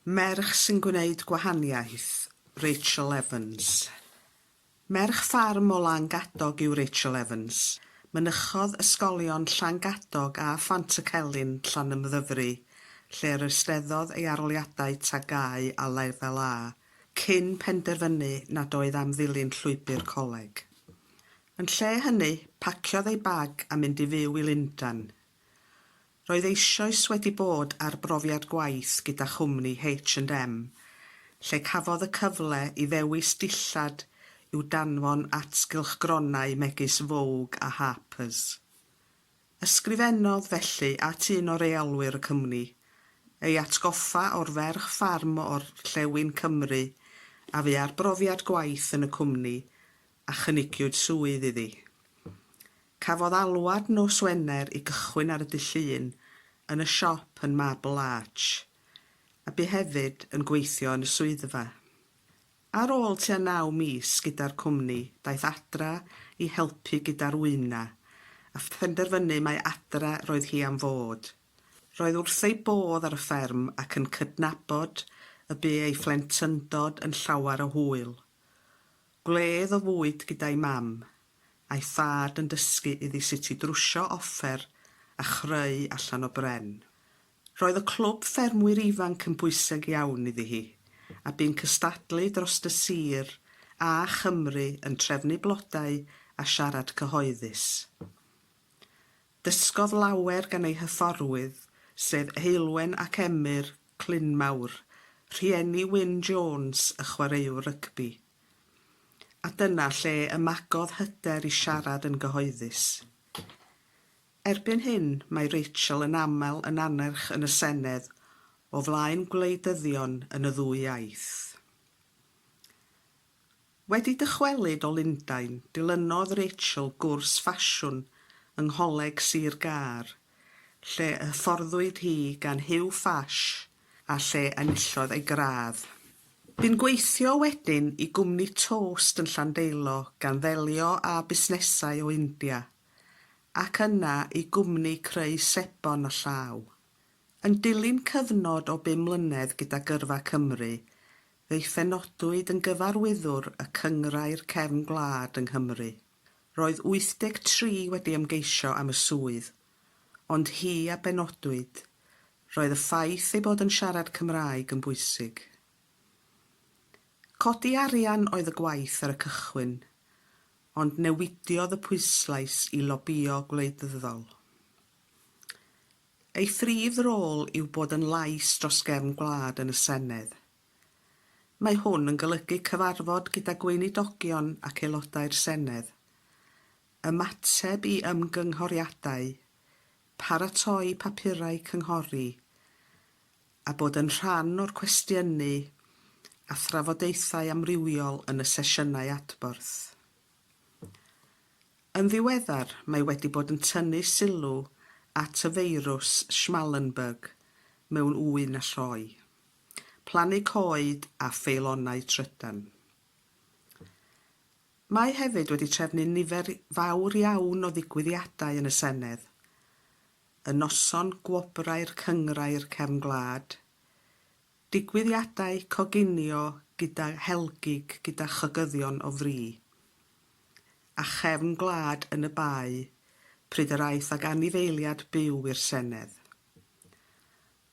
Merch sy'n gwneud gwahaniaeth, Rachel Evans. Merch ffarm o Langadog yw Rachel Evans. Mynychodd ysgolion Llangadog a Phantycelyn, Llanymddyfri, lle yr eisteddodd ei arholiadau TGAU a Lefel A, cyn penderfynu nad oedd am ddilyn llwybr coleg. Yn lle hynny, paciodd ei bag a mynd i fyw i Lundain. Roedd eisoes wedi bod ar brofiad gwaith gyda chwmni H and M, lle cafodd y cyfle i ddewis dillad i'w danfon at gylchgronau megis Vogue a Harper's. Ysgrifennodd, felly, at un o reolwyr y cwmni, ei atgoffa o'r ferch ffarm o orllewin Cymru a fu ar brofiad gwaith yn y cwmni a chynigiwyd swydd iddi. Cafodd alwad nos Wener i gychwyn ar y dydd Llun yn y siop yn Marble Arch, a bu hefyd yn gweithio yn y swyddfa. Ar ôl tua naw mis gyda'r cwmni, daeth adra i helpu gyda'r wyna, a phenderfynu mai adra roedd hi am fod. Roedd wrth ei bodd ar y fferm ac yn cydnabod y bu ei phlentyndod yn llawer o hwyl. Gwledd o fwyd gyda'i mam, a'i thad yn dysgu iddi sut i drwsio offer a chreu allan o bren. Roedd y clwb ffermwyr ifanc yn bwysig iawn iddi hi, a bu'n cystadlu drost y sir a Chymru yn trefnu blodau a siarad cyhoeddus. Dysgodd lawer gan ei hyfforddwydd, sef Heulwen ac Emyr Clynmawr, rhieni Wyn Jones, y chwaraewr rygbi. A dyna lle y magodd hyder i siarad yn gyhoeddus. Erbyn hyn, mae Rachel yn aml yn annerch yn y Senedd o flaen gwleidyddion yn y ddwy iaith. Wedi dychwelyd o Lundain, dilynodd Rachel gwrs ffasiwn yng Ngholeg Sir Gâr, lle y hyfforddwyd hi gan Huw Ffash a lle enillodd ei gradd. Bu'n gweithio wedyn i gwmni tost yn Llandeilo gan ddelio â busnesau o India, ac yna i gwmni creu sebon â llaw. Yn dilyn cyfnod o bum mlynedd gyda Gyrfa Cymru, Fe'i phenodwyd yn gyfarwyddwr y Cynghrair Cefn Gwlad yng Nghymru. Roedd 83 wedi ymgeisio am y swydd, ond hi a benodwyd. Roedd y ffaith ei bod yn siarad Cymraeg yn bwysig. Codi arian oedd y gwaith ar y cychwyn, ond newidiodd y pwyslais i lobïo gwleidyddol. Ei phrif rôl yw bod yn lais dros gefn gwlad yn y Senedd. Mae hwn yn golygu cyfarfod gyda gweinidogion ac aelodau'r Senedd, ymateb i ymgynghoriadau, paratoi papurau cynghori, a bod yn rhan o'r cwestiynu a thrafodaethau amrywiol yn y sesiynau adborth. Yn ddiweddar, mae wedi bod yn tynnu sylw at y feirws Schmallenberg mewn ŵyn a lloi, plannu coed a pheilonau trydan. Mae hefyd wedi trefnu nifer fawr iawn o ddigwyddiadau yn y Senedd, y noson Gwobrau'r Cynghrair Cefn Gwlad, Digwyddiadau coginio gyda helgig gyda chogyddion o fri, a chefn gwlad yn y Bae pryd yr aeth ag anifeiliad byw i'r Senedd.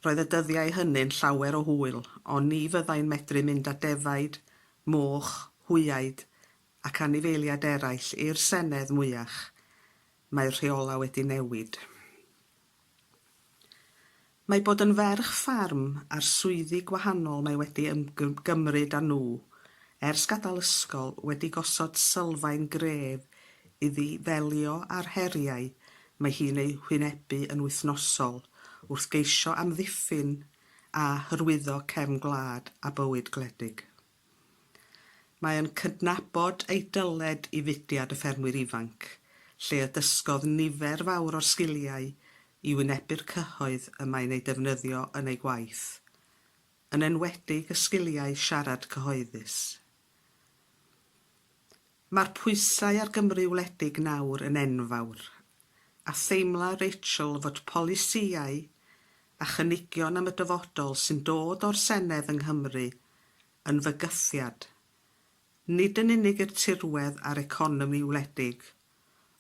Roedd y dyddiau hynny'n llawer o hwyl, ond ni fyddai'n medru mynd â defaid, moch, hwyaid ac anifeiliad eraill i'r Senedd mwyach, mae'r rheolau wedi newid. Mae bod yn ferch ffarm a'r swyddi gwahanol mae wedi ymgymryd â nhw ers gadael ysgol wedi gosod sylfaen gref iddi ddelio â'r heriau mae hi'n eu hwynebu yn wythnosol wrth geisio amddiffyn a hyrwyddo cefn gwlad a bywyd gwledig. Mae yn cydnabod ei dyled i fudiad y Ffermwyr Ifanc, lle y dysgodd nifer fawr o'r sgiliau i wynebu'r cyhoedd y mae'n eu defnyddio yn ei gwaith, yn enwedig y sgiliau siarad cyhoeddus. Mae'r pwysau ar Gymru wledig nawr yn enfawr, a theimla Rachel fod polisïau a chynigion am y dyfodol sy'n dod o'r Senedd yng Nghymru yn fygythiad, nid yn unig i'r tirwedd a'r economi wledig,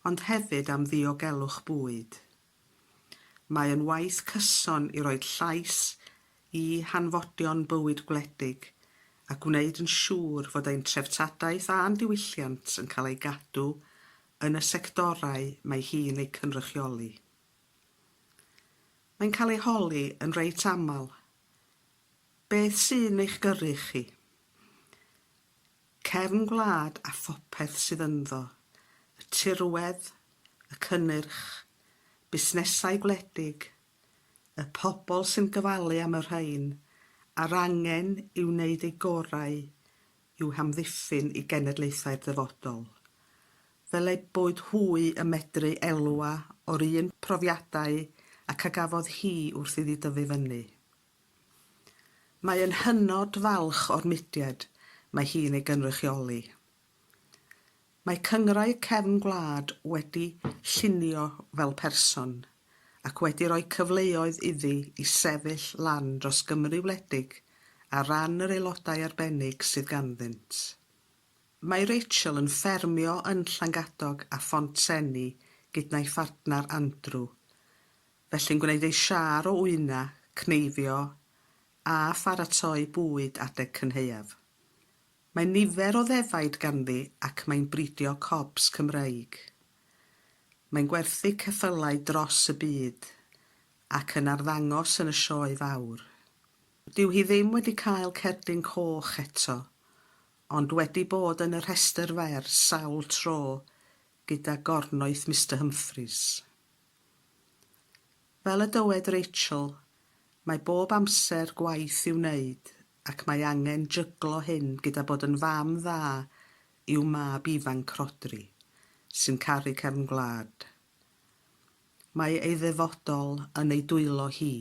ond hefyd am ddiogelwch bwyd. Mae yn waith cyson i roid llais i hanfodion bywyd gwledig a gwneud yn siŵr fod ein treftadaeth a'n diwylliant yn cael ei gadw yn y sectorau mae hi'n eu cynrychioli. Mae'n cael ei holi yn reit aml, Beth sy'n eich gyrru chi? Cefn gwlad a phopeth sydd ynddo, y tirwedd, y cynnyrch, busnesau gwledig, y pobl sy'n gofalu am y rhain a'r angen i wneud eu gorau i'w hamddiffyn i genedlaethau'r dyfodol, fel eu bod hwy yn medru elwa o'r un profiadau ac a gafodd hi wrth iddi dyfu fyny. Mae yn hynod falch o'r mudiad mae hi'n ei gynrychioli. Mae Cynghrair Cefn Gwlad wedi llunio fel person ac wedi rhoi cyfleoedd iddi i sefyll lan dros Gymru wledig ar ran yr aelodau arbennig sydd ganddynt. Mae Rachel yn ffermio yn Llangadog a Phontsenni gydna'i phartner Andrew, felly'n gwneud ei siâr o wyna, cneifio a pharatoi bwyd adeg cynhaeaf. Mae nifer o ddefaid ganddi ac mae'n bridio cobs Cymreig. Mae'n gwerthu ceffylau dros y byd ac yn arddangos yn y Sioe Fawr. Dyw hi ddim wedi cael cerdyn coch eto, ond wedi bod yn y rhestr fer sawl tro gyda gornoeth Mister Humphreys. Fel y dywed Rachel, mae bob amser gwaith i'w wneud ac mae angen jyglo hyn gyda bod yn fam dda i'w mab ifanc Rhodri, sy'n caru cefn gwlad. Mae ei ddyfodol yn ei dwylo hi.